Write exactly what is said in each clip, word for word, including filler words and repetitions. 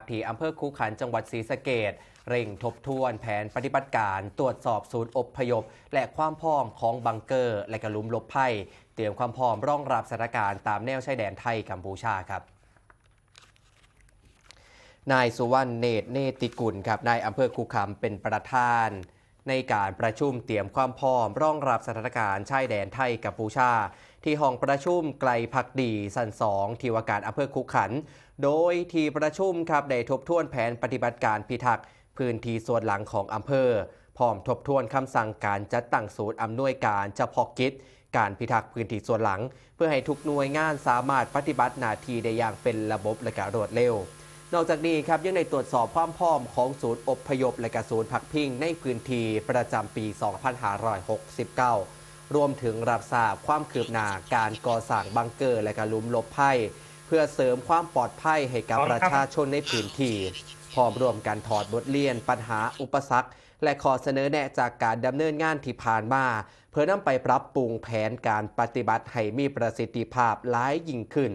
ที่อำเภอคูขัน จังหวัดศรีสะเกษ เร่งทบทวนแผนปฏิบัติการตรวจสอบศูนย์อพยพ และความพร้อมของบังเกอร์ และกะหลุมหลบภัย เตรียมความพร้อมรองรับสถานการณ์ตามแนวชายแดนไทยกัมพูชาครับ นายสุวรรณเนตรเนติกุลครับ นายอำเภอคูขันเป็นประธาน ในการประชุมเตรียมความพร้อมรองรับสถานการณ์ชายแดนไทยกัมพูชา ที่ห้องประชุมไกลพักดีชั้นสองที่ว่าการอำเภอคูขัน โดยที่ประชุมครับได้ทบทวนแผนปฏิบัติการพิทักษ์พื้นที่ส่วนหลังของอำเภอ พร้อมทบทวนคำสั่งการจัดตั้งศูนย์อำนวยการเฉพาะกิจการพิทักษ์พื้นที่ส่วนหลัง เพื่อให้ทุกหน่วยงานสามารถปฏิบัติหน้าที่ได้อย่างเป็นระบบและก็รวดเร็ว นอกจากนี้ครับยังได้ตรวจสอบความพร้อมของศูนย์อพยพ และก็ศูนย์พักพิงในพื้นที่ประจำปี สองพันห้าร้อยหกสิบเก้า รวมถึงรับทราบความคืบหน้าการก่อสร้างบังเกอร์ และก็หลุมหลบภัย เพื่อเสริมความปลอดภัยให้กับประชาชนในพื้นที่ พร้อมร่วมกันถอดบทเรียนปัญหาอุปสรรค และข้อเสนอแนะจากการดำเนินงานที่ผ่านมา เพื่อนำไปปรับปรุงแผนการปฏิบัติให้มีประสิทธิภาพหลายยิ่งขึ้น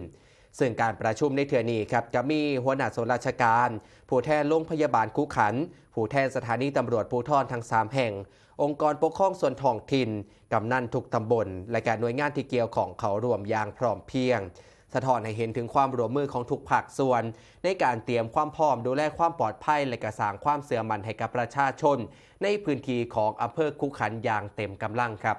ซึ่งการประชุมในเทื่อนี้ครับจะมีหัวหน้าส่วนราชการ ผู้แทนโรงพยาบาลคูขัน ผู้แทนสถานีตำรวจภูธรทั้งสามแห่ง องค์กรปกครองส่วนท้องถิ่น กำนันทุกตำบล และก็หน่วยงานที่เกี่ยวข้องเข้าร่วมอย่างพร้อมเพรียง สะท้อนให้เห็นถึงความร่วมมือของทุกภาคส่วน ในการเตรียมความพร้อมดูแลความปลอดภัย และก็สร้างความเชื่อมั่นให้กับประชาชน ในพื้นที่ของอำเภอคูขันอย่างเต็มกำลังครับ